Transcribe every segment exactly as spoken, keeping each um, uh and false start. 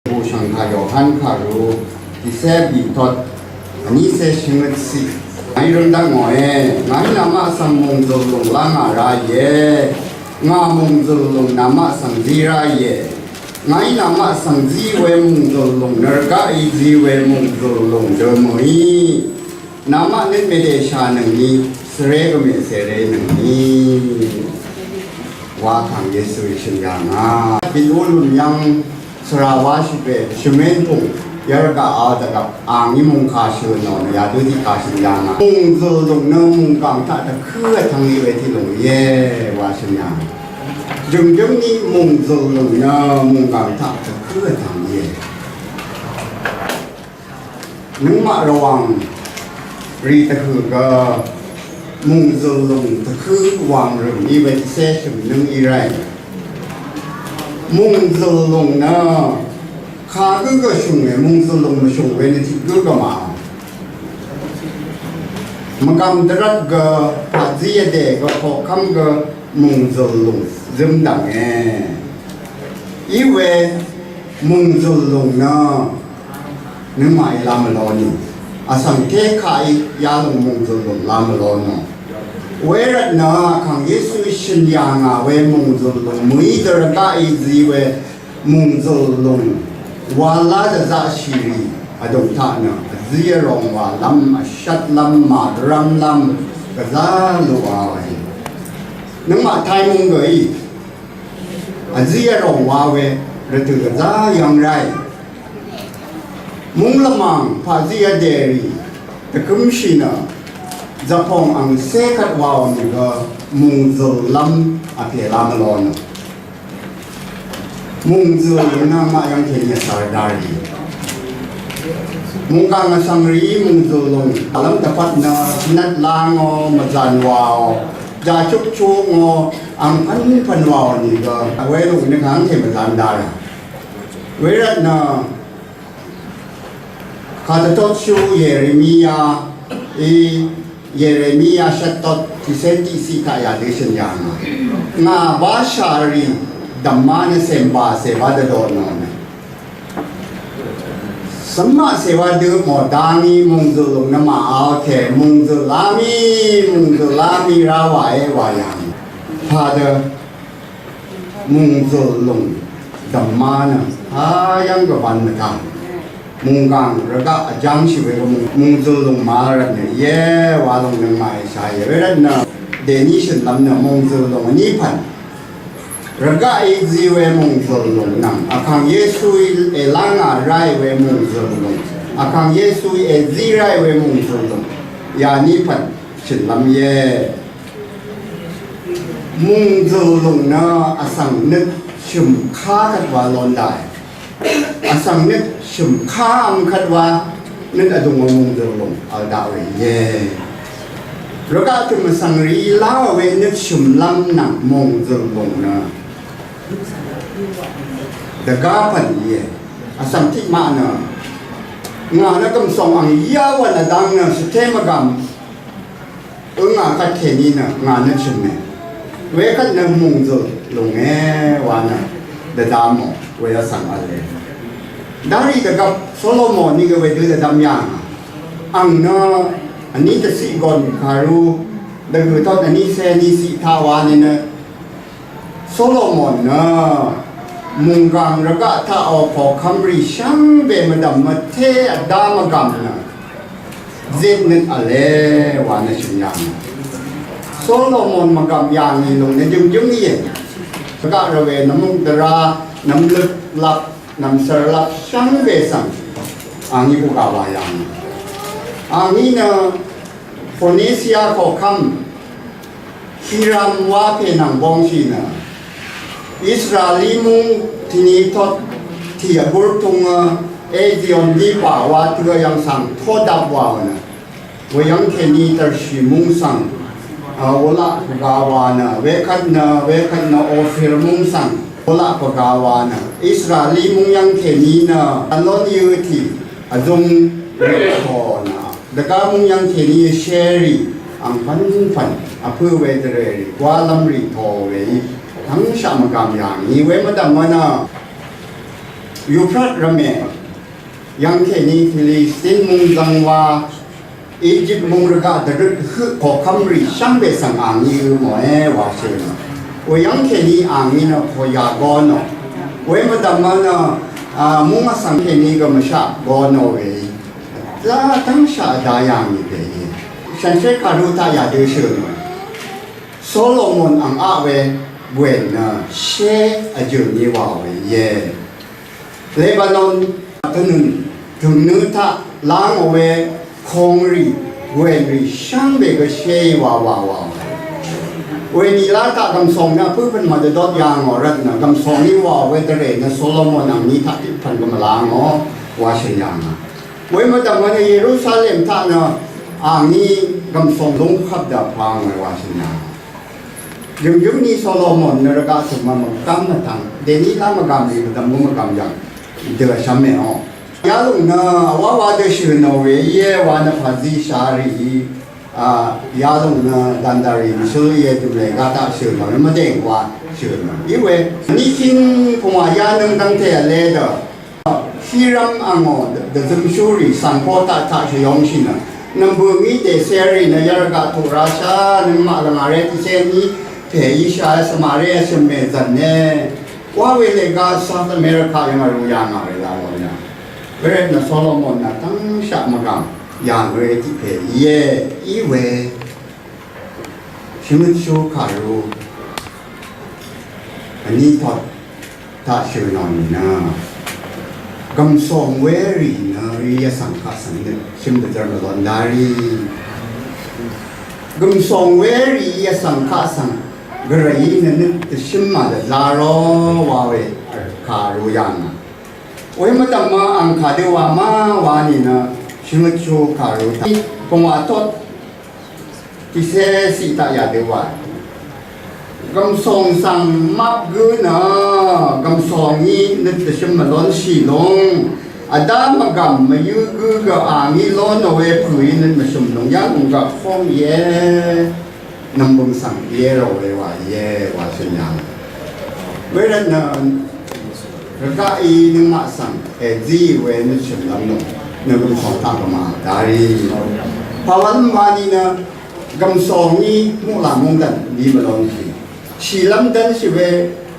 Bùshv̀ng kà Yohan kàru tiqsé bìtot vnísé shvngøt siq. Ngàí røng dv́ngòe, ngàí namaq svng mùngzø̀l lùng lá ngà rá íe. Ngà mùngzø̀l lùng namaq svng zí rá íe. Ngàí namaq svng zí we mùngzø̀l lùng nvrgaqí zí we mùngzø̀l lùng dø mø̀í. Namaq nøt mèdèshà nøngni, svre gø mèsère nøngni. Wa kàng Yesuí shø̀n yà ngà. Bin ulùn yv́ng svra wa shvbe shvmén pung yarga a dvgvp angí mungkà shø̀n nò nø yadø tiqkà shø̀n yà ngà. Mungzø̀l lùng nø mungkàng taq dvkǿ vtvng í we tiq lùng íe wa shø̀n yà ngà. Jø̀ngjǿng ní mungzø̀l lùng nø mungkàng taq dvkǿ vtvng íe. Nøngmaq Rvwàng rì dvhø̀ gø mùngzø̀l lùng dvkǿ wàng rø̀m í we tiqsé shø̀m nøng í ráì. Mùngzø̀l lùng nø kagǿ gø shùng we mùngzø̀l lùng mvshùng we nø tiq gǿ gø mà. Mvgàm dvrvt gø pàzí vdè gø koqkv́m gø mùngzø̀l lùng zøm dv̀nge. Í we mùngzø̀l lùng nø nøngmaqí lam vló nò. Vsvng té kaqí yalòng mùngzø̀l lùng lam vló nò. Wervt nø Vkàng Yesuí shø̀n yà ngà we mùngzø̀l lùng mø̀í dvrvgaqí zí we mùngzø̀l lùng wa lá dvzaqshì rì vdùng taq nø vzí vròng wàlv́m vshvtlv́m màdvrv́mlv́m gvzá luq wa wàí. Nøngmaq Taimung gø̀í vzí vròng wa we rvtø̀ gvzá yv̀ng ráì. Múng lvmàng paqzí vdèrì dvkǿmshì nø zvpòng angcé kvt waò nìgø mùngzø̀llv́m vpè lam vló nø. Mùngzø̀l nø maq yv́ng kèní vsvr darì. Mungkàng vsvng rìí mùngzø̀l lùng vlv́m dvpvt nø nvt la ngò mvzàn wàò. Jàchuk chuk ngò angpv́npv̀n wàò nìgø. Welùng nø kàngkè mvzàn darà. Wervt nø kàdvtotshú Yeremia í Yeremia shvttot tiqcé tiqciq taq yadø shø̀n yà ngà. Ngà bashà rì dv̀má nø cèmbà cèwá dvdot nò nø. Cv́mmaq cèwá dø mò dá ngí mùngzø̀l lùng nø màvl kè mùngzø̀l lá mì, mùngzø̀l lá mì rá wàé wà yà ngì. Padø mùngzø̀l lùng dv̀má nø hayv́ng gvbān mvtà. Mùngkàng rvgaq vjv́ngshì we gø mùng, mùngzø̀l lùng màvl rvt nø íe wa lùng nøngmaq èshà íe. Wervt nø dèní shø̀nlv́m nø mùngzø̀l lùng vní pv̀n. Rvgaqí zí we mùngzø̀l lùng nvng Vkàng Yesuí èlá ngà ráì we mùngzø̀l lùng. Vkàng Yesuí èzí ráì we mùngzø̀l lùng. Yà ní pv̀n shø̀nlv́m íe. Mùngzø̀l lùng nø vsvng nøt shø̀m ká kvt wa lon daqì. Vsvng nøt shø̀m ká vm kvt wa nøt vdùng wa mùngzø̀l lùng vl daq we íe. Rvgaq tø̀m vsvng rìí lá we nøt shø̀mlv́m nvng mùngzø̀l lùng nø dvgá pv̀n íe. Vsvng tiqmaq nø ngà nø gv̀msòng ang yá wv̀n vdvng nø shvté mvgàm Ø ngà kvt kèní nø ngà nø chø̀m mè. Wekvt nø mùngzø̀l lùnge wa nø dvdvm mò we vsvng v̄le. Darì dvgvp Solomon ní gø wedø dvdvm yà ngà. Ang nø vní dvciq gòn kàru dvgø̀ tot vní cé vní ciq taq wa nìnø Solomon nø mùnggàng rvgaq taq ò koqkv́m rì shvngbe mvdv̀m mvté vdá mvgv̀m nø zit nøt v̄le wa nø shø̀n yà ngì. Solomon mvgv̀m yà ngì lùng nø jø̀ngjǿng íe. Rvgaq rvwè nvmuk dvrá nvmløp lap nvmsvr lap shvngbe svng a ngí bukà wa yà ngì. A ngí nø Phoenicia koqkv́m Hiram wa pè nvng bongshì nø Israel í múng tìní tot tì vgúr tungø Ezion lípà wa tø yv̀ng svng todap wàò nø weyv́ng kèní tvrshì múng svng a wulaq pvga wa nø wekvt nø wekvt nø Ofir múng svng wulaq pvga wa nø Israel í múng yv́ng kèní nø vlón yø tì vzung rø tò nø Dvgá múng yv́ng kèní shérì angpv̀npv̀n vpø̄ we dvrèrì gwálv́m rì tò we í tv́ngshaq mvgàm yà ngì we mvdv̀m mvnø. Yufrat rvmè yv̀ngkèní Filistin mung zvngwa Egypt mung rvgaq dvrøt høq koqkv́m rì shvngbe svng angní ø mòe wa shø̀n. Weyv̀ngkèní angní nø koyà gó nò. Wemvdv̀mø nø a mung vsvng kèní gø mvshaq gó nò we. Zá tv́ngshaq vda yà ngì pè íe. Shànshér kàru taq yà dø shø̀n we. Solomon ang aq we gwèn nø shé vjø̀ ni wà we íe. Lebanon tvnøn tø̀ngnø taq láng we kongrì gwènrì shvngbe gø shé wa wa wa. Weni lá taq gv̀msòng nø pøpvn mvdvdot yà ngò rvt nø gv̀msòng ni wa we dvrè nø Solomon angní taq tiq pvn gø mvlá ngò wa shø̀n yà ngà. Wemvdv̀m nø Yerusalem taq nø angní gv̀msòng lúng kvp dvpvng we wa shø̀n yà ngà. Jø̀ngjǿng ni Solomon nø rvgaq tø̀m mvmv̀m gv́m mvtvng dèní lá mvgàm rì mvdv̀m gø mvgàm yv̀ng dø shvmè o. Yalùng nø wawa dø shø̀n ò we íe wa nø pàzí sharì í. A, yalùng nø dv̀ndàrì mvshǿl íe dø̀m lè gá taq shø̀n ò nø mvdèng wa shø̀n ò. Í we ní kíng pungwà yánøng dv́ngte vle dø. Shírv́m angò dvzømshúrì sàngpó taq taq shvyóngshì nø nv̀mbø̀ ngí dècèrì nø yvrgaq tuq rashá nøngmaq lvngàré tiqcé ngí pè íshà svmàré vshø̀m mèzv̀ne. Wa we lèga South America yv̀ng vrù yà ngà we la lò yà. Wervt nø Solomon nø tv́ngshaq mvgàm yà ngø tiq pè íe í we. Shvngøtshú kàru vní tot taq shø̀n ò nìnø gv̀msòng werì nø rì vsvng kaq svng nø shø̀m dvzv́r mvlon darì. Gv̀msòng werì vsvng kaq svng gvrayí nø nø dvshø̀m màdvzá ró wa we kàru yà ngà. Wemvdv̀m ma ang kàdø wa ma wa nìnø shvngøtshú kàru taq pungwà tot tiqcé ciq taq yà dø wa. Gv̀msòng svng map gǿ nø gv̀msòng í nøt dvshø̀m mvlónshì lúng. Vdá mvgv̀m mvyǿ gǿ gø a ngí lónò we pø̀í nøt mvshø̀m lúng yá lúng gvp kóng íe. Nv̀mbø̀ng svng íe rò we wa íe wa shø̀n yàng. Wervt nø Rvgaq í nøngmaq svng èzí we nø shø̀nlv́m nò nø gv̀msòng taq gvmà darì. Pàwv́n wani nø gv̀msòng í muqlà mungdv̀n ni mvlonshì. Shìlv́m dv́nshì we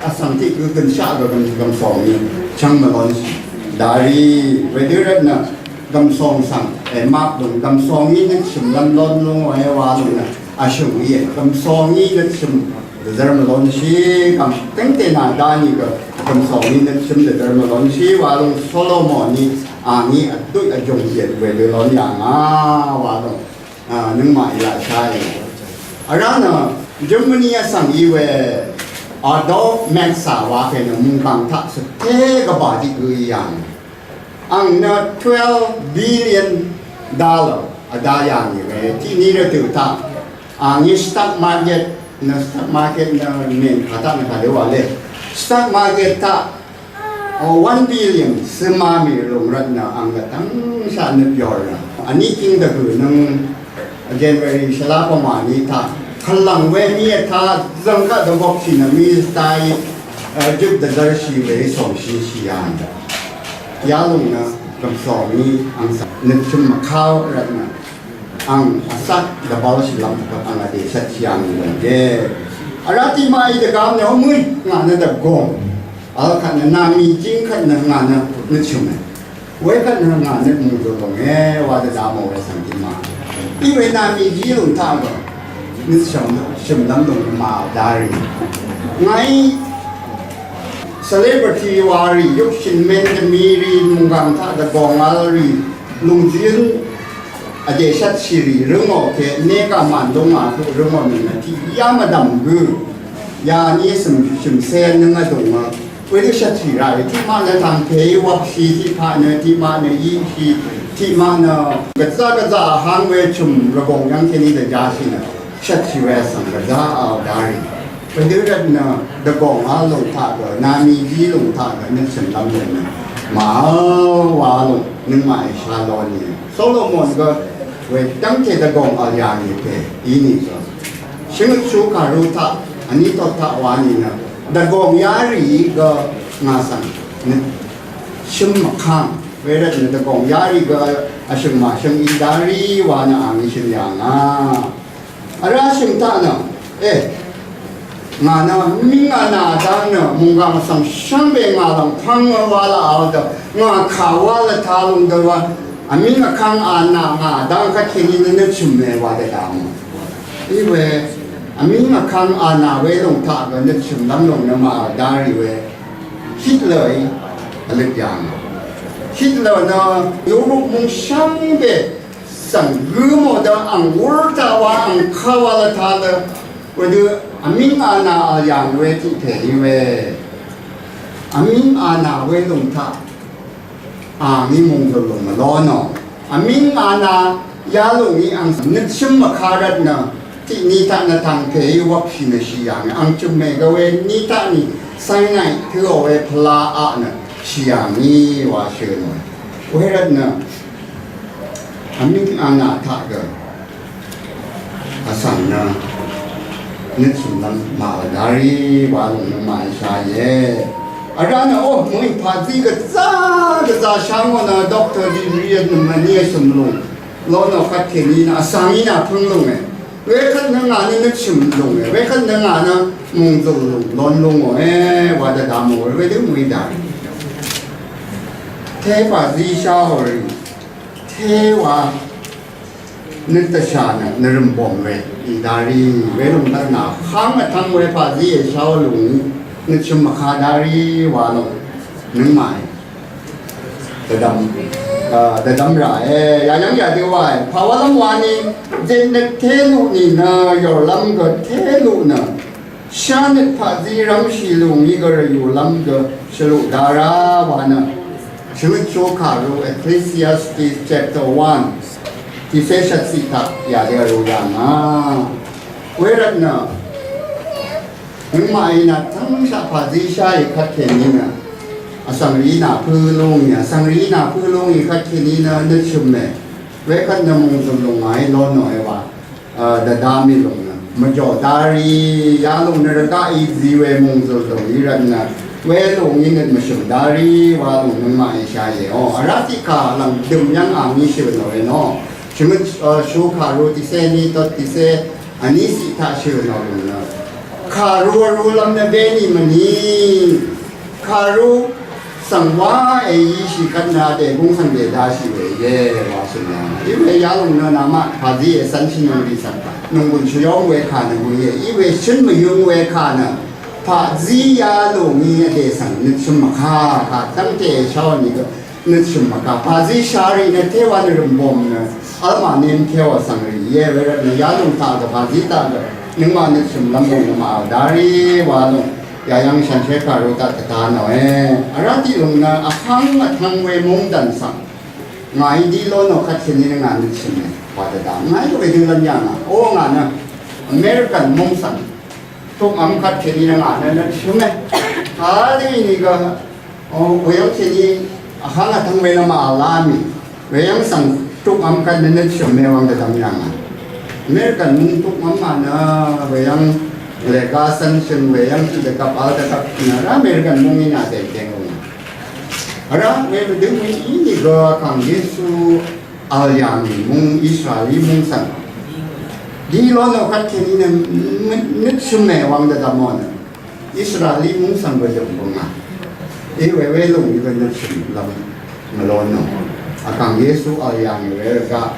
vsvng tiq gø gønshaq gø gv̀m, gv̀msòng í chvng mvlonshì darì. Wedø rvt nø gv̀msòng svng èmap dø̀ng gv̀msòng í nø shø̀nlv́m lon lung we wa lung nø vshø̀ng íe gv̀msòng í nø shø̀n Dvzvr mvlonshì gv̀m tengte nà dani gø gv̀msòng ni nøtshøm dvzvr mvlonshì wa lung Solomon ni angí vdø vjòng yet we dø lon yà ngà wa lung, a, nøngmaq í laqsha í. Vrá nø Germany vsvng í we Adolf Max wa pè nø mungkang taq svte gvbà tiq gø í yà ngà. Ang nø twelve billion dollar vda yà ngì we tiq ni rvtø̀ taq. Angí stock market nø, stock market nø mèn kà taq nø kà dø wà le. Stock market taq, o, one billion svma mì rùng rvt nø ang gvtang shaq nø byor nø. Vní king dvgø̀ nøng January shvlá pvmà ni taq. Kvlvng we mí vtaq zvng kaq dvbok shì nø mí vtaq í, e, jøp dvzvr shì we sòngshì shì yà nø. Yalung nø gv̀msòng ni ang svng nøtshøm mvkau rvt nø. Ang vsak dvbal shìlv́m dvpvt ang vdè shvt shì ang nø ge. Vrá tiqmaq í dvgam nø mø̀í ngà nø dvgòng. Vl kvt nø nà mì jing kvt nø ngà nø nøtshøm e. Wekvt nø ngà nøt mùdø lònge wa dvdamò we svng tiqmaq. Iwe nà mì ji lùng taq gø nøtshøm, shø̀mlv́m lùng nø màò darì. Ngàí celebrity wa rì, yukshìn men dvmi rì, mùnggàng taq dvgòng vl rì, lùngzín vdè shvtshì rì rǿngò ke, negà màndung a høq rǿngò nø tiq yá mvdv̀m gø. Yàní shø̀m, shø̀mse nøng vdùng a. Wedø shvtshì rà rì tiqmaq nø tàngpè í wvpshì tiqpaq nø tiqmaq nø íshì tiqmaq nø gvzá gvzá vhang we chø̀m rvgòng yv́ng kèní dvjáshì nø. Shvtshì we svng gvzá a darì. Wedø rvt nø dvgòng a lùng taq gø, nami ji lùng taq gø, nø shø̀nlv́m we nø. Màvl wa lùng, nøngmaq èsha lon í. Solomon gø, wedv́ngte dvgòng vl yà nì pè, í nìgø. Shvngøt shú kàru taq, vní tot taq wa nìnø. Dvgòng yarì gø, ngà svng, nø. shøm mvkang. Wervt nø dvgong yarì gø vshøng màshøng í darì wa nø ang shøng yà ngà. Vrá shøng taq nø. E. Ngà nø ming vnà dang nø munggang vsvng shvngbe ngà lvng pvng wa la al dø. Ngà kà wa la ta lung dø wa. Vming vkang vnà ngà dang kvt kèní nø nø shøm me wa dø dang. Iwe. Vming vkang vnà we lung taq gø nø shøm lvng lung nø ma darì we. Hitler í vløt yàng. Hitler nø Europe mung shvngbe svng gø mò dø ang wur taq wa ang kà wa la ta dø. Wedø vming vnà vl yàng we tiq pè í we. Vming vnà we lung taq. Angí mungzøl lung mvlónò. Vming vnà yalungí ang nøtshøm mvkà rvt nø tiq ni taq nø tangpè í wvpshì nø shì yàngí ang chø̀m mègø we ni taq ni Sinai tø̄ò we pvla aq nø shì yàngí wa shø̀n we. Wervt nø vming vnà taq gø Vsvng nø nøt sùnlv́m màvl darì wa lung nø màìshà íe. Vrá nø o mø̀í pàzí gvzá gvzá shá ngò nø doctor degree nø mvní vsø̀m lung. Lónò kvt kèní nø vsvng í nø pø̀ng lung e. Wekvt nø ngà nø nøt shø̀m lung e. Wekvt nø ngà nø mùngzø̀l lung lon lung o e. Wa dvdvm o e. Wedø mø̀í darì. Té pàzí shá o rì. Té wa Nøt dvshà nø nvrø̀m bòm we í darì we lung dvr nà háng vtvng we pàzí èshaò lung nø chø̀m mvkà darì wa lung nøngmàì dvdvm, a, dvdvm ràe. Yayv́ng yadø wae. Pàwálv́m wani zitnøt té luq nìnø yòrlv́m gø té luq nø Shánøt paqzí rv́mshì lùngí gø rvyùlv́m gø shvluq dará wa nø. Shvngøt shú kàru Ecclesiastes chapter one. Tiqsé shvtciq taq yadø vru yà ngà. Wervt nø. Nøngmaqí nø tv́ngshaq paqzí sháì kvtkèní nø. Vsvng rìí nà pø̄ lúngì, vsvng rìí nà pø̄ lúngì kvtkèní nø nøtshø̀m mè. Wekvt nø mòngzø̀m lùng ngàí lónòe wa. Dvdvm í lùng nø mvjò darì yalùng nø rvgaq í zí we mòngzø̀l lùng í rvt nø we lùng í nøt mvshø̀m darì wa lùng nøngmaq í shá íe. O, vrá tiqkà lv̀ng dø̀m yv́ng ang í shø̀ nò we nò. Shvngøt shú kàru tiqsé ní tot tiqsé vní siq taq shø̀ nò lùng nø. Kàru vrú lv́m nø bení mvní. Kàru svng wá èí shì kvt nø vdè gúng svng dèdashì we íe wa shø̀n yà. Í we yalùng nø namaq pàzí ècv́nshì nòngrì svng nònggùn shvyóng we kà nø we íe. Í we shǿn mvyøng we kà nø pàzí yalùng í vdè svng nøtshø̀m mvkà kà dv́ngte èsháò nìgø nøtshø̀m mvkà. Pàzí sharì nø téwa nø rø̀mbòm nø vlmà nem téwa svng rì íe. Wervt nø yalùng taq gø pàzí taq gø nøngmaq nøtshø̀m lv́m nø màvl darì wa lùng. Yayv́ng shànshér kàru taq dvda nòe. Vrá tiq lùng nø vháng vtvng we mungdv̀n svng ngàí dí lónò kvtkèní nø ngà nøtshø̀m e. Wa dvda ngàí wedø lv́m yà ngà. O ngà nø American mung svng tukvm kvtkèní nø ngà nø nøtshø̀m e. Kàdø í nìgø O, weyv́ng kèní vháng vtvng we nø màvl lá mì. Weyv́ng svng tukvm kvt nø nøtshø̀m mèwvng dvdvm yà ngà. American mung tukvm mà nø weyv́ng lèga cv́n shø̀n weyv́ng tiq dvgvp vl dvgvp nø rá American mung í nà dèdèng ò ngà. Vrá we mvdøng we í nìgø Vkàng Yesu vl yà ngì mung Israel í mung svng. Dí lónò kvtkèní nø nøtshø̀m mèwvng dvdvm ò nø. Israel í mung svng gø yv̀ng bøngà. Í we we lùng í gø nøtshø̀m lv́m mvlónò. Vkàng Yesu vl yà ngì we rvgaq,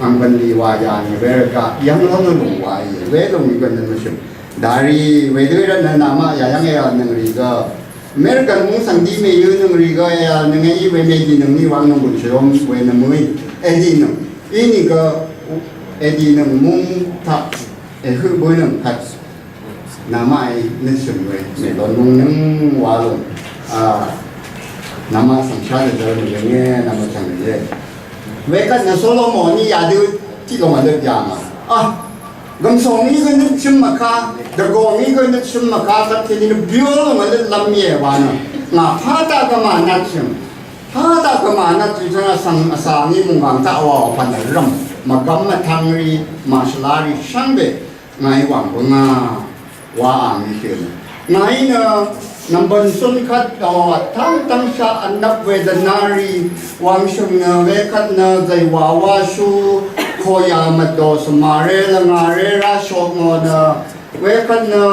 ang bv̀nlì wà yà ngì we rvgaq, yv́ng lónò lùng wa í we lùng í gø nøtshø̀m. Darì wedø rvt nø namaq yà yv́ng èv̀l nøng rì gø. American mung svng dí mèyø nøng rì gø èv̀l nøng í we mèdì nøng ní wang nøng gùn shvlóm we nø mø̀í. Èdì nøng. Í nìgø èdì nøng mung taq èhøq bø nøng kvt. Namaqí nøtshø̀m we mèlon mung nøng wa lùng. A, namaq svng shá dvzvr mvlønge, namaq chv̀ng rìe. Wekvt nø Solomon í yadø tiq lùng vløt yà ngà. A, gv̀msòng í gø nøtshø̀m mvka, dvgòng í gø nøtshø̀m mvka, kvt kèní nø byol lùng vløt lv́m íe wa nø. Ngà pà taq gvmà nøtshø̀m. Pà taq gvmà nøtshø̀m svng vsvng vsvng í mungkàng taq wa pà nø rv̀m. Mvgvm mvtvng rì, màshvla rì shvngbe. Ngàí wàng bøngà wa ang í shø̀n. Ngàí nø Nv̀mbv̀n cún kvt dò vtv́ng tv́ngshaq vnvp we dvnarì wàngshø̀ng nø wekvt nø zàywà washú koyà mvdò svmaré lvngaré rashok ngò nø wekvt nø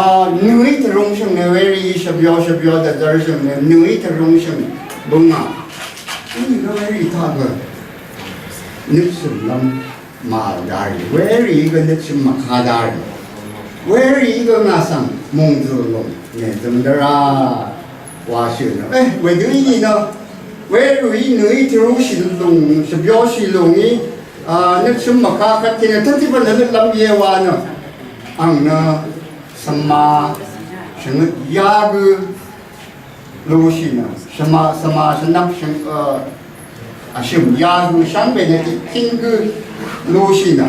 a nø̀í tvrúngshø̀ng nø werì shvbyo shvbyo dvzv́rshø̀ng nø nø̀í tvrúngshø̀ng bøngà. Í gø werì taq gø nøtshø̀m lv́m màvl darì. Werì gø nøtshø̀m mvka darì. Werì gø ngà svng mòngzø̀l lòng mèzøng dvra wa shø̀ nø. E, wedø í nìnø. Werì nø̀í tvrúshì lùng, shvbyoshì lùng í, a, nøtshø̀m mvka kvt kènø tvtip nø nøt lv́m íe wa nø. Ang nø svma shvngøt yagø lushì nø, svma, svma shvnvp shvng, e, vshø̀m yagø shvngbe nø tiqkíng gø lushì nø.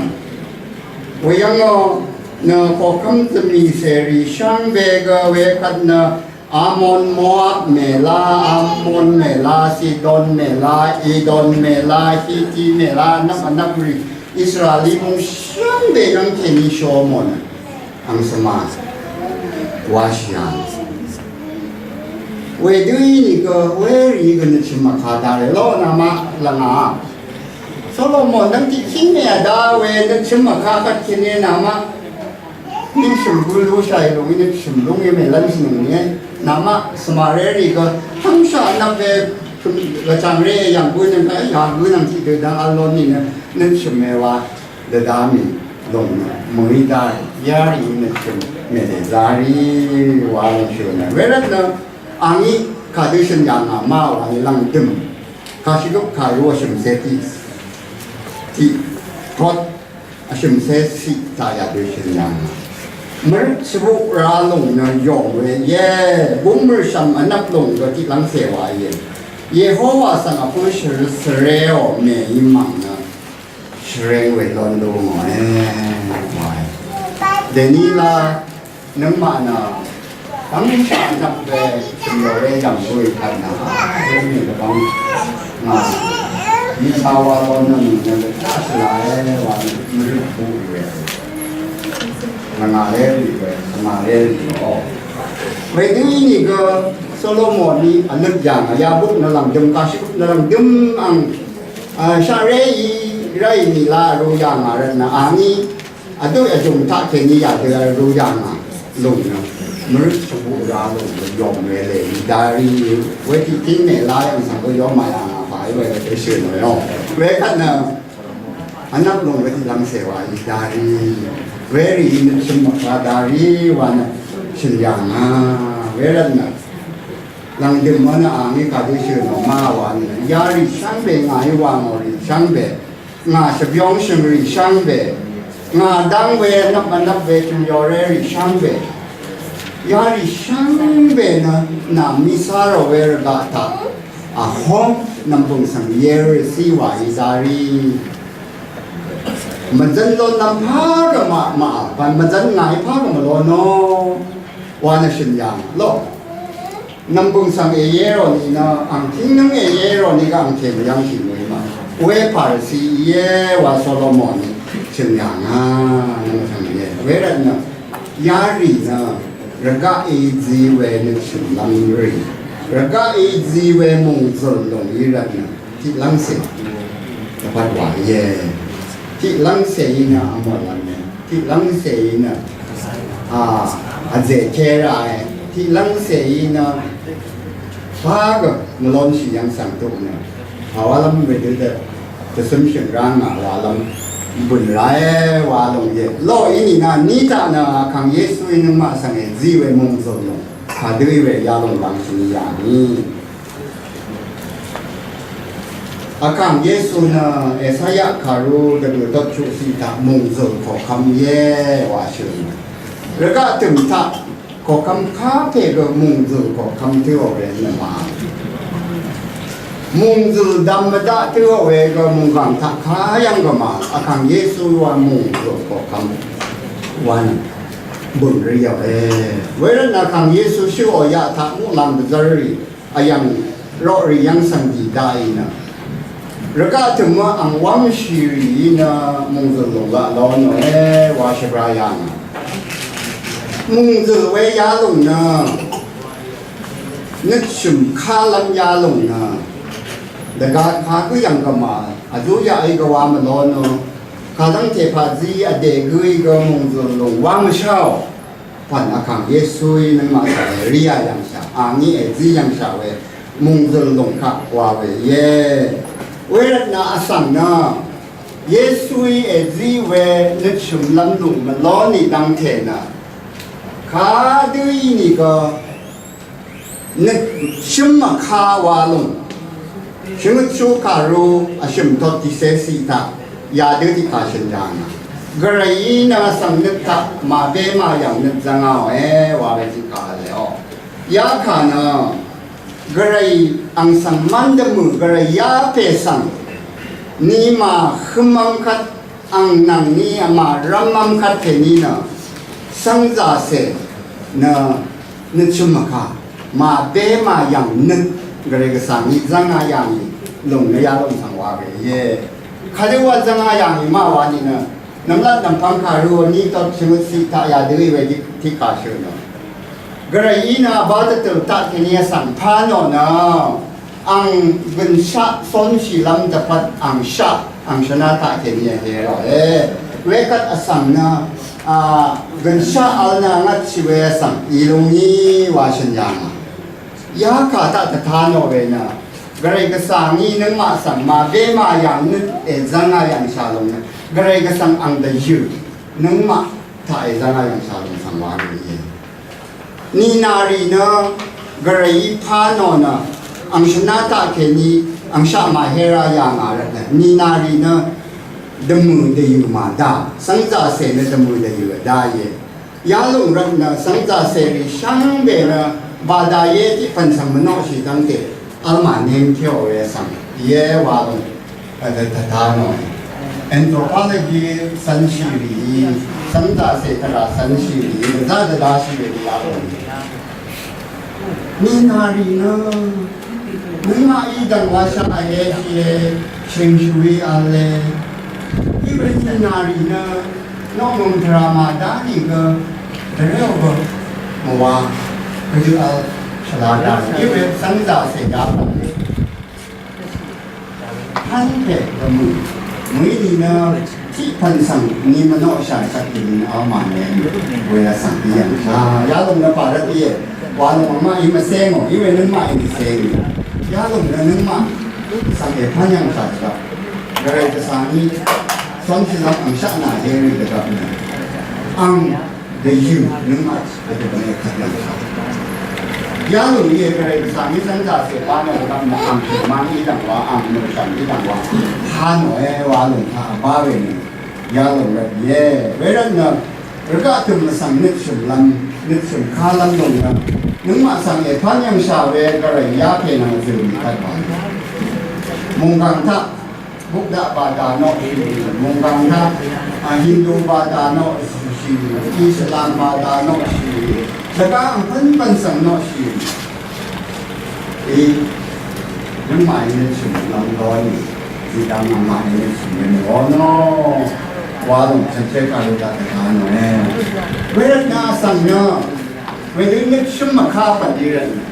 Weyv́ngò nø koqkv́m zvmì cèrì shvngbe gø wekvt nø Amon, Moab mèlá, Amon mèlá, Sidon mèlá, Edom mèlá, Hiti mèlá, nvp vnvp rì Israeli mung shvngbe yv́ng kèní shomò nø. Ang svma washì yà. Wedø í nìgø, werì gø nøtshø̀m mvka darì lo namaq lvngà. Solomon dv́ng tiqkíng mèvdá we nøtshø̀m mvka kvt kèní namaq. Nøtshø̀m gø lushàì lùng í nøtshø̀m lúng í mèlv́nshì nìe. Namaq svmaré rì gø tv́ngshaq nvp we gvchàngré yv̀ng gø nø yà gø nvng tiqdø dv́ng vl lo nìnø nøtshø̀m mèwa. Dvdvmì lòng nø mø̀í dá yarì nø shø̀n mèdèzarì wa lòng shø̀n nø. Wervt nø angí kadø shø̀n yà ngà ma wa nø lv̀ngdø̀m. Kashìgøp kàrú vshø̀mcé tiq. Tiq. Tot vshø̀mcé siq taq yadø shø̀n yà ngà. Mvrøt shvbuq ra lòng nø yòng we ye. Búng mø̀rshv̀m vnvp lòng gø tiq lv́ngcè wa ye. Yehowa svng vpø̄ shvrø svreò mèí mv̀ng nø. Shvreng we lon lu ngòe wae. Dèní la nøngmaq nø dv́ngshaq nvp we shø̀m yò we yv̀ng bø̀ì kvt nø dèní dvbvng ngà. Yisa wa lon nø nìnø dvtaq shvlae wa nø mvrøt buq we. Ngà le rì we, ngà le rì o. Wedø ínìgø Solomon í vnøt yà ngà yabuk nø lv̀ngdøm kashvbuk nø lv̀ngdøm ang A, shaqré í ráì nìla vrū yà ngà rvtnø àngí vdø vjùng taq kèní yà dø vrū yà ngà lùng nø mvrøt shvbuq ra lùng nø yòm we lè í darí we tiqtíng mèla yv̀ng svng gø yòm màyà ngà pà í we gø shø̀n we ò. Wekvt nø vnvp lùng we tiq lv́ngcè wa í darí werì í nø shø̀n mvkla darí wa nø shø̀n yà ngà wervtnø Lv̀ngdø̀m mvnø àngí kadø shø̀n ò ma wa nø yarì shvngbe ngàí wa ngò rì shvngbe ngà shvbyóng shø̀ng rì shvngbe ngà dv́ng we nvp vnvp we tø̀m yò ré rì shvngbe yarì shvngbe nø nà mí sá rò we rvgaq taq vhóng nv̀mbø̀ng svng yeri sí wàí zá rí mvzv́n lón nvm pá gø màvl pvn mvzv́n ngàí pá gø mvlón ó wa nø shø̀n yà ló. Nv̀mbø̀ng svng èyé rò nìnø ang tìngnøng èyé rò nìgø ang tèmvyv́ng tìmø̀í ma. We Parisi íe wa Solomon shø̀n yà ngà nvng svng íe. Wervtnø yarì nø rvgaq èzí we nø shø̀n lv́m rì. Rvgaq èzí we mòngzø̀l lòng í rvtnø tiq lv́ngcè. Dvpvt wa íe. Tiq lv́ngcè í nø vmò lv́m íe. Tiq lv́ngcè í nø a, vzè ké ràe. Tiq lv́ngcè í nø pà gø mvlonshì yv́ng svng tuq nø pà wálv́m wedø dø dvcømshø̀ng rá ngà wálv́m bø̀n ràe wa lòng íe. Ló í nìnà ní taq nø Vkàng Yesuí nøngmaq svng èzí we mòngzø̀l lòng kadø í we yalòng lv́ngshì yà ní. Vkàng Yesu nø Esaya kàru dvgø̀ dvtchuq ciq taq mòngzø̀l koqkvm íe wa shø̀n. Rvgaq tø̀m taq koqkvm kapè gø mòngzø̀l koqkvm tø̄ò we nø ma. Mòngzø̀l dvm mvdaq tø̄ò we gø mònggàng taq kayv́ng gø ma. Vkàng Yesu wa mòngzø̀l koqkvm wa nø bø̀n rì yv̀ng e. Wervtnø Vkàng Yesu shøqò yaq taq muqlàng dvzv́r rì. Vyv̀ng roqrì yv́ng svng dì daqì nø rvgaq tø̀mø ang wv́ngshì rì í nø mòngzø̀l lùng laq ló nòe wa shvbra yà ngà. Mòngzø̀l we yalùng nø Nøtshø̀m kálv́m yalòng nø dvgá kagǿ yv̀ng gvmà vzú yaqí gvwá mvló nø kadv́ngte paqzí vdè gǿí gø mòngzø̀l lòng wá mvsháò. Pv̀n vkàng Yesuí nøngmaq taq èríà yv̀ngshà, a ngí èzí yv̀ngshà we mòngzø̀l lòng kaq wa we íe. Wervtnø vsvng nø Yesuí èzí we nøtshø̀mlv́m lòng mvló nì dv́ngte nø kadø ínìgø nøtshø̀m vká wa lòng shvngøtshú kàru vshø̀m tot tiqcé ciq taq yadø tiqkà shø̀n jàngà. Gvrayí nø vsvng nøt taq màbé màyv̀ng nøt zvngāòe wa we tiqkà v̄le o. Yakà nø Gvray ang svng mv́n dvmø̀ Gvray yapè svng ni màhømv́m kvt ang nvng ni vmàrv́mv́m kvt kèní nø svngzàcè nø nøtshø̀m vká màbé màyv̀ng nøt Gvray gvsvng ni zvngā yàngì lòng nø yalòng svng wa we íe. Kadø wa zvngā yàngì má wa ni nø nvmlat nvmpvng kàru vní tot shvngøt ciq taq yadø í we tiqkà shø̀n nø Gvrayí nø vbá dvtø̀ taq kèní vsvng pà nò nø ang gønshaq cónshìlv́m dvpvt angshaq angshvna taq kèní vhé ròe. Wekvt vsvng nø a gønshaq vl nø ngvtshì we vsvng í lúngí wa shø̀n yàngà. Yakà taq dvtá nò we nø Gvray gvsvng í nøngmaq svng màbé màyv̀ng nøt èzv́ngā yv̀ngshà lòng nø Gvray gvsvng ang dvyø̀ nøngmaq taq èzv́ngā yv̀ngshà lòng svng wa rì íe. Nìnàrì nø Gvrayí pà nò nø angshvna taq kèní angshaq màhé rá yàngà rvt nø nìnàrì nø dvmø̀ dvyø̀ màdá svngzàcè nø dvmø̀ dvyø̀ vdá íe. Yalòng rvt nø svngzàcèrì shvngbe nø bàdàíe tiq pv̀n svng mvnoqshì dv́ngte vl mànēmkéò we svng íe wa lòng. Vdø tvtá nò. Anthropology cv́nshì rì, svngzàcè tvrà cv́nshì rì, dvzá dvdáshì rì yalòng. Nìnàrì nø nøngmaq í dv̀ng wa shaq vhé shìe, shø̀ngshùí v̄le. Í we nìnàrì nø noqmø̀ng tvrà màdá nìgø dvré ò gø mvwa gvdø vl shvla dà í we svngzàcè dá pv̀n pv̀n pè gvmø̀ mø̀í nìnø tiq pv̀n svng ni mvnoqshà shvt nìnø vmà nèí we vsvng í yv̀ngshà yalòng nø pà rvt íe. Wa lòng vmá í mvcé ngò í we nøngmaq í mvcé ngò yalòng nø nøngmaq svng èpv́n yv̀ngshà shvt Gvray gvsvng í cónshìlv́m angshaq nà yérì dvgvp nø ang dvyø̀ nøngmaq vdø bv̀n èkvt yv̀ngshà. Yalòng íe Gvray gvsvng í svngzàcè pà nò dvgvp nø ang shø̀n mang í dv̀ng wa ang mø̀shv̀m í dv̀ng wa pà nòe wa lòng taq vbá we nø yalòng rvt íe. Wervt nø rvgaq tø̀m vsvng nøtshø̀mlv́m nøtshø̀m kálv́m lòng nø nøngmaq svng èpv́n yv̀ngshà we Gvray yapè nvng zø̀m í kvt wa. Mònggàng taq Buddha bàdà noqshì, mònggàng taq a Hindu bàdà noqshì, Islam bàdà noqshì, dvgá angpv́npv́n svng noqshì. Í nøngmaqí nø shø̀m lv́m lónì, zìdv̀ng nøngmaqí nø shø̀m lv́m lónò. Wa lòng chv̀nché kàlu daq dvgá nòe. Wervt nø vsvng nø wedø nø shø̀m mvká pv̀n í rvt nø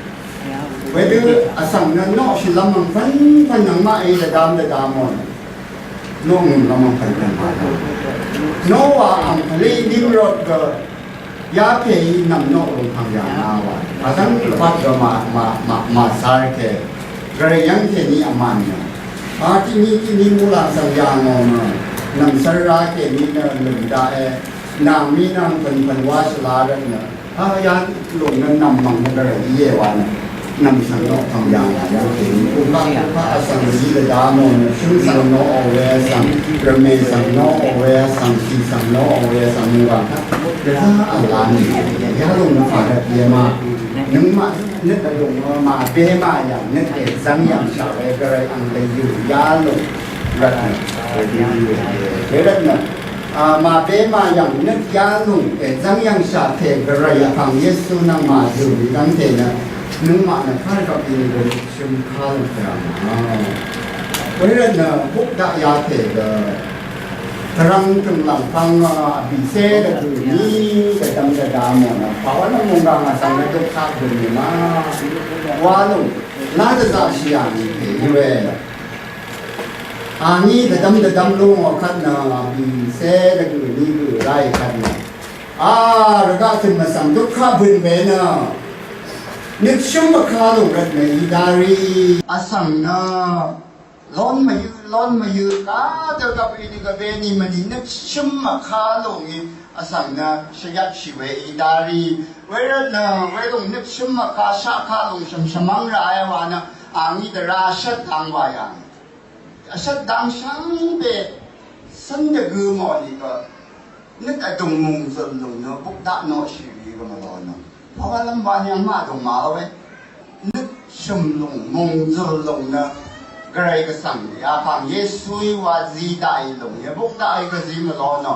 Wedø vsvng nø noqshìlv́m angpv́npv́n nøngmaqí dvdvm dvdvm ò. Noq ngø̀mlv́m angpv́npv́n màdvm. Nowa angpvlí Nimrod gø yapèí nv̀m noq lùng pv̀ng yà ngà wa. Vdv́ng lvpat gø mà mà mà mà sar kè. Gvray yv́ng kèní vmàn nø. A tiqní tiqní muqlàng svng yà ngò mø. Nv̀m svra kèní nø lùng daqe. Nv̀m mí nv̀m pv̀npv̀n wa shvla rvt nø. A yalòng nø nv̀m mv̀ng nø gvray íe wa nø. Nv̀m svng noq pv̀ng yàng yàng kèní. Uqpaq uqpaq vsvng zí dvda mò nø shǿng svng noq ò we vsvng. Rvmè svng noq ò we vsvng. Sì svng noq ò we vsvng. Mungwàng taq dvda v̀la nì. Yalòng nø fà rvt íe ma. Nøngmaq nøt vdùng màbé màyv̀ng nøt èzv́ng yv̀ngshà we gvray ang dvyø̀ yalòng rvt nø. Wervt nø. A, màbé màyv̀ng nøt yalùng èzv́ng yv̀ngshà tè gvray vkàng Yesu nvng màzø̀ mì dv́ngte nø nøngmaq nø kárvp í nø gø shø̀m kálv́m tvrà màá. Wervt nø buk daq yatè gø Tvrvng tø̀nglv̀ng pvng vbìcé dvgø̀ ní dvdvm dvdvm mò nø pàwv́n mònggàng vsvng nø dukka bø̀n nìma wa lùng nà dvzaqshì yà nì pè í we. Àngí dvdvm dvdvm lú ngò kvt nø vbìcé dvgø̀ ní gø̀ ráì kvt nø a rvgaq tø̀n mvsvng dukka bø̀n we nø nøtshǿm mvka lùng rvt nø í dá rí vsvng nø lon mvyø lon mvyø kadø gvp inìgø beni mvni nøtshǿm mvka lòngí vsvng nø shvyvtshì we í dá rí. Wervt nø welòng nøtshǿm mvka shaqka lòng shv̀m shvmv́ng ràe wa nø àngí dvrá shvt dang wa yàng. Vshvt dang shvngbe cv́n dvgø mò nìgø nøt vdùng mòngzø̀l lùng nø bukdaq noqshì rì gø mvlò nø. Pàwálv́m wa nyvng màdùng màvl we. Nøt shø̀m lùng mòngzø̀l lùng nø gvray gvsvng yakàng Yesuí wa zi daqì lùng ye bukdaqì gvzi mvlò nø.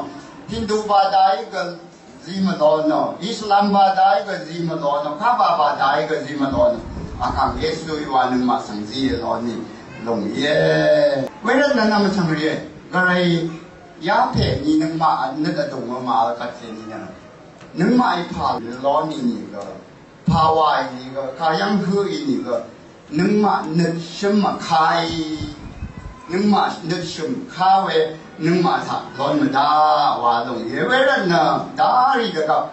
Hindu badaí gvzi mvlò nø. Islam badaí gvzi mvlò nø. Kaba badaí gvzi mvlò nø. Akàng Yesuí wa nøngmaq svng zi lò nì lùng ye. Wervt nø nvmvtvng rì gvray yapè ni nøngmaq nøt vdùng màvl kvt kèní nø. Nøngmaqí pà ló nìnìgø, pà wà ìnìgø, kayv́ng høq ìnìgø, nøngmaq nøtshø̀m mvkaí, nøngmaq nøtshø̀m ká we, nøngmaq taq lón mvdá wa lúng íe. Wervtnø, darì dvgvp,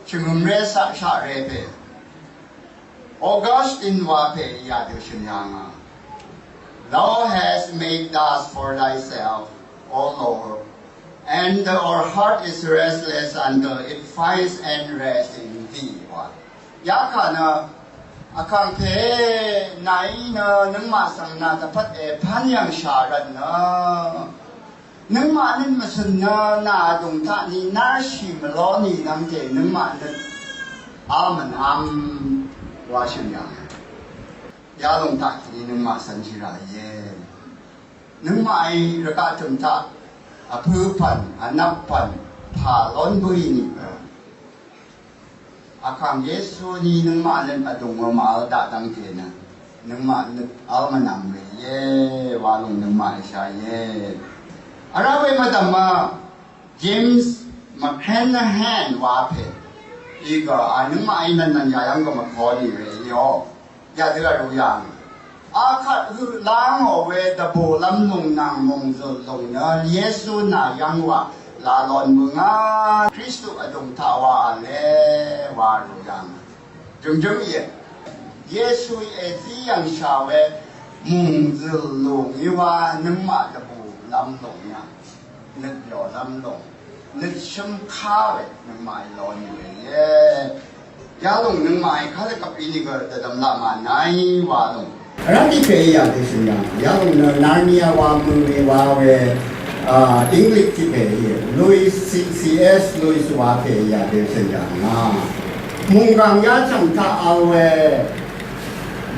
shvngø̀mré saqshaqré pè. Augustine wa pè yadø shø̀n yàngà. Thou hast made us for thyself, O Lord, and our heart is restless until it finds an rest in thee. Wa. Yakà nø, vkàngpè, nàí nø, nøngmaq svng nà dvpvt èpv́n yv̀ngshà rvtnø. Nøngmaq nøt mvsø̀n nø nà dòng taq ni nárshì mvló nì dv́ngte nøngmaq nøt vl mvnvm wa shø̀n yà. Yalòng taq kèní nøngmaq cv̄n jì rà íe. Nøngmaqí rvgaq tø̀m taq vpø̄ pv̀n, vnvp pv̀n, pà lón bǿì nìgø. Vkàng Yesu ni nøngmaq nøt vdùng màvl daq dv́ngte nø. Nøngmaq nøt vl mvnvm we íe, wa lúng nøngmaq èsha íe. Vrá we mvdv̀m a, James McClanahan wa pè. Igø, a nøngmaqí nvnnvn yayv́ng gø mvkoni we ío. Yadø vru yàng. Akvt høq lá ngò we dvbùlv́m lùng nvng mòngzø̀l lùng nø Yesu nà yv́ng wa la lon bøngá Kristu vdùng taq wa vle wa rù yàng. Jø̀ngjǿng íe. Yesuí èzí yv̀ngshà we mòngzø̀l lùng í wa nøngmaq dvbùlv́m lùng yà. Nøt yòlv́m lòng. Nøt shǿm ká we nøngmaqí ló nì we íe. Yalòng nøngmaqí kálvkvp í nìgø dvdvm laq mànai wa lòng. Vrá tiq pè í yà dø shø̀n yà. Yalòng nø Narnia wa mø we wa we, a, English tiq pè í. Lewis, C, C S Lewis wa pè í yà dø shø̀n yà ngà. Mùnggàng yachv̀ng taq vl we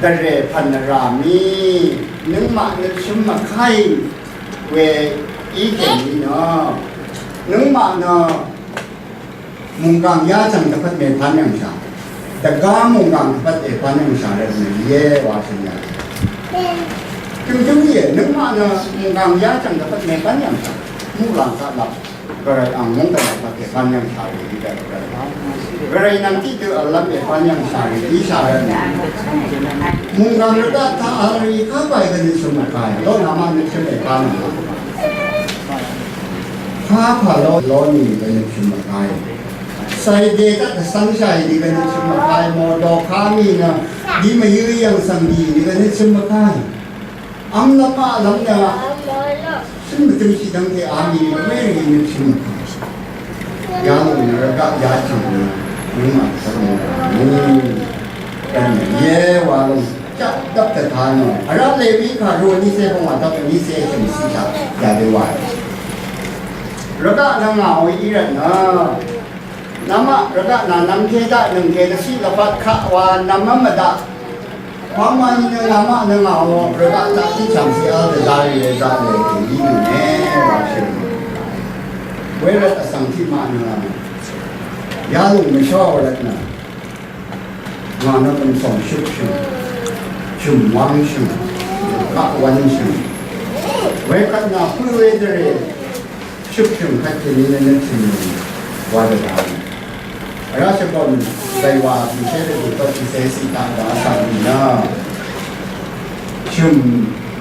dvrè pv̀n vrà mì nøngmaq nøt shǿm mvkáì. We í kèní nø, nøngmaq nø mùnggàng yachv̀ng dvpvt mèpv́n yv̀ngshà. Dvgá mùnggàng dvpvt èpv́n yv̀ngshà rvt nø íe wa shø̀n yà. Jø̀ngjǿng íe, nøngmaq nø mùnggàng yachv̀ng dvpvt mèpv́n yv̀ngshà. Muqlàng kaq laq. Gvray ang mungkvn vpvt kèpv́n yv̀ngshà rì í dvgvray. Gvray nvng tiqdø vlv́m èpv́n yv̀ngshà rì í shà rvt nø. Mùnggàng rvgaq taq vl rì í kaq bàì gvnø shø̀m vkàì. Ló namaq nø shø̀m èpv́n yv̀ngshà. Kaq pà ló, ló nì gvnø shø̀m vkàì. Sàì dè taq dvcv́ngshàì nì gvnø shø̀m vkàì. Mò dò kaq mì nø. Dì mvyø̄ yv̀ng svng dì nì gvnø shø̀m vkàì. Ang lvpa lvng nø shø̀n mvtø̀m shì dvngte a mì rì mè rì nø shø̀n mvtø̀m. Yalòng nø rvgaq yachv̀ng nø nøngmaq svng nø. Dvn nø ye wa lòng chaq dvp tvta nø. Vrá Lewi kà ru vní cé pvngwà dvp vní cé shø̀n cì taq yadø wa. Rvgaq nø ngà ò í rvt nø. Namaq rvgaq nà nvmke daq nøngke dvciq lvpat kaq wa nvmv́m mvdaq. Pàmà nìnø namaq nø ngàò rvgaq taq tiqchv̀msì vl dvzarì dvzarì kèní nø mè wa shø̀n. Wervt vsvng tiqmaq nø yalùng mvshó rvt nø. Ngà nø pø̀n sòngshøt shø̀n. Shø̀m wvng shø̀n. Kaq wvn shø̀n. Wekvt nà pø̄ we dvrè. Shøpshø̀m kvt kèní nø nø chø̀m wa dvgv̀m. Vrá shvbom zàywà bìshé dvgv̀m kvt bìshé siq taq dvgv̀m vsvng nìnø. Chø̀m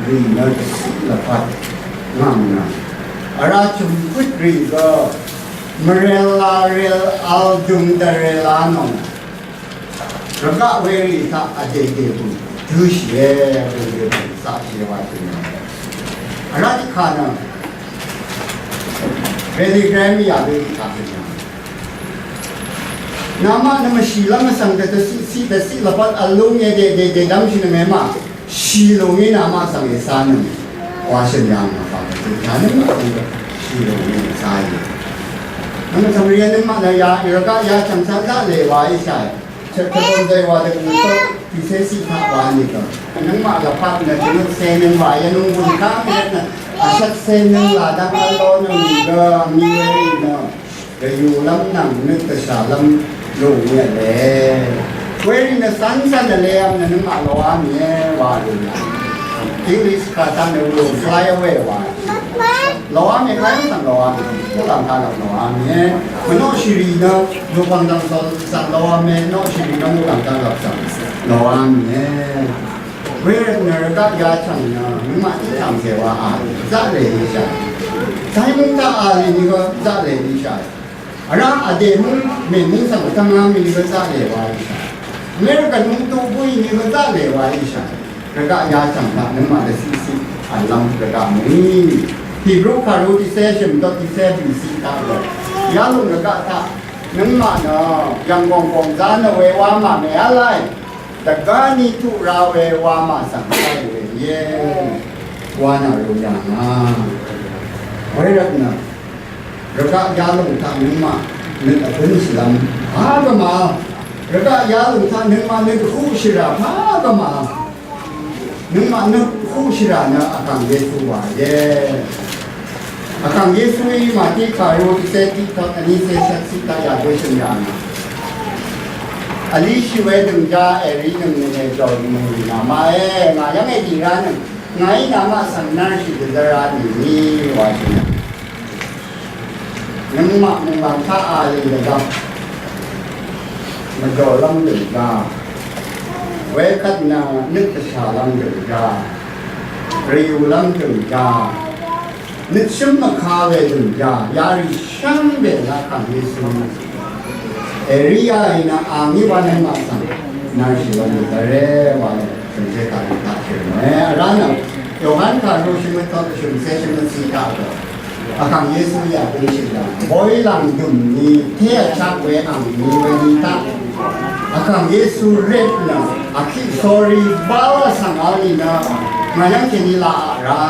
rì nø dvciq lvpat ngv̀ng nø. Vrá chø̀m kvt rì gø mvrel la rel al døng dvrel la nò. Rvgaq werì taq vdèdè bø̀n dø̄shìe, vdèdè bø̀n zaqshìe wa tø̄nø. Vrá tiqkà nø Billy Graham yà werì taq tø̄nø. Namaq nø mvshìlv́m vsvng dvdvciq ciq dvciq lvpat vlú nge dèdè dèdv́mshì nø ngema. Shì lùng í namaq svng ècá nøng wa shø̀n yàng nø fà nø tø tà nøng màtø shì lùng í ècá í. Nøng vtvng rìe nøngmaq nø ya rvgaq yachv̀ng cv́n zaqlè wa í shàì. Chvt tvbøn zay wa dvgø tø tìcé ciq taq wa nìgø. Nøngmaq lvpat nø tø nøt cé nøng wa yvnung gùn kaq mvret nø vshvt cé nøng làdvng vlo nøng nìgø mì we í nø. Dvyulv́m nvng nøt dvshàlv́m lùng í vle. Werì nø cv́n cv́n vle vm nø nøngmaq loá mìe wa lùng yà. English kà taq nø will fly away wa. Loá mìe kà yv́ng svng loá mìe. Muqlàng kà lvp loá mìe. Mvnoqshì rì nø lùpv̀ng dv̀ng sò svng loá mìe. Noqshì rì nø muqlàng kà lvp svng loá mìe. Wervt nø rvgaq yachv̀ng nø nøngmaq tiqchv̀ng cè wa a zaqlè íshà. Zaimúng taq a lì nìgø zaqlè íshà. Vrá vdè múng mèmúng svng vtv́ngá mì nìgø zaqlè wa íshà. American múng tuq búì nìgø zaqlè wa íshà. Rvgaq yachv̀ng taq nøngmaq dvciqciq v̀llv́m rvgaq mø̀í. Hebru kàru tiqcé shø̀m dot tiqcé bìciq taq gø. Yalùng rvgaq taq nøngmaq nø yv̀ng gònggòng zá nø we wa mà mèá láì. Dvgá ni tuq ra we wa mà svng láì we íe. Wa nà rú yà ngà. Wervt nø rvgaq yalùng taq nøngmaq nøt vbǿnshìlv́m pà gvmà. Rvgaq yalùng taq nøngmaq nøt vhuqshìrà pà gvmà. Nøngmaq nøt vhuqshìrà nø Vkàng Yesu wàìe. Vkàng Yesuí Màtí kàru tiqcé tiqtot vnícé shvtciq taq yà gø shø̀n yà ngà. Vlishì we dø̀ngjā èrí nøng nø èjòr nøng nà màe, ngà yv́ng èdì rá nøng, ngàí namaq svng nv́rshì dvzv́r rá nìní wa shø̀n yà. Nøngmaq mv̀ng taq a lì dvgvp mvdòlv́m dø̀ngjā. Wekvt nø nøt dvshàlv́m dø̀ngjā. Rìulv́m dø̀ngjā. Nøtshǿm mvka we dø̀ngjā. Yarì shvngbe nø Vkàng Yesu. Èríyà í nø a ngí wa nøngmaq svng nv́rshìlv́m dvzv́re wa nø shø̀msé kàrì taq shø̀m we. Vrá nø Yohan kàru shvngøt tot shø̀msé shvngøt ciq taq dø. Vkàng Yesu yà bǿnshì dv̀ng. Boy lv̀ng dø̀m ni, té vchak we ang ni we ni taq. Vkàng Yesu rep nø, vkiq sórí bal vsvng al ni nø, ngà yv́ng kèní laq ra.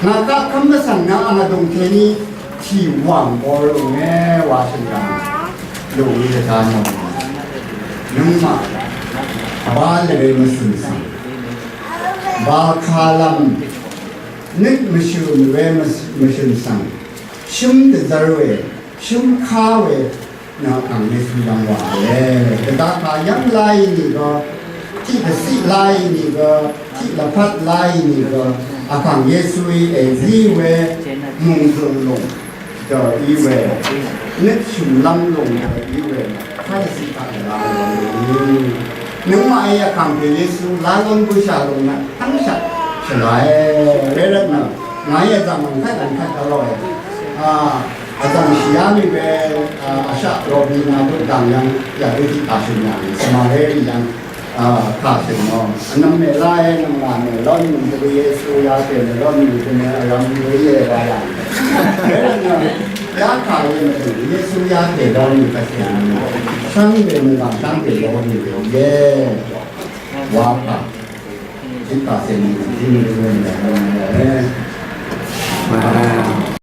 Ngà kaq kv́m vsvng nø, ang vdùng kèní, tì wàng bor lùng e wa shø̀n yà. Lùng ni dvta nò. Nøngmaq, bal we mvsø̀n svng. Bal kalv̀m. Nøt mvshø̀m we mvshø̀n svng. Shǿm dvzv́r we, shǿm ká we, nø Vkàng Yesu yv́ng wàe. Dvgaq kà yv́ng láì nìgø, tiq dvciq láì nìgø, tiq lvpat láì nìgø, Vkàng Yesuí èzí we, mùngzø̀ng lùng. Dø í we, nøt shø̀mlv́m lùng dø í we, kàdvciq kaq èlá we. Nøngmaqí Vkàngpè Yesu, lá lún bǿshà lùng nø, tv́ngshaq, shvlae, wervt nø, ngàí vzv̀ng angkvt angkvt dvlòe. A, vzv̀ng shìá mì we, a, vshaq ròbì nà dut dv̀ng yv́ng, yadø tiq kà shø̀n yv́ng, svmaré rì yv́ng, a, kà shø̀n nò. Vnvm mèlá é, nvng là mèlón mì dø Yesu ya pè mèlón mì dø mè vrvm dø íe wa yv́ng. Wervt nø, yá kà we mvdø Yesu ya pè lón mì kà shø̀n nò. Shvngbe mvdv̀ng shvngbe lón mì dø íe. Wa kà. Jipà cèn jing rø rø rø rø rø. Màrà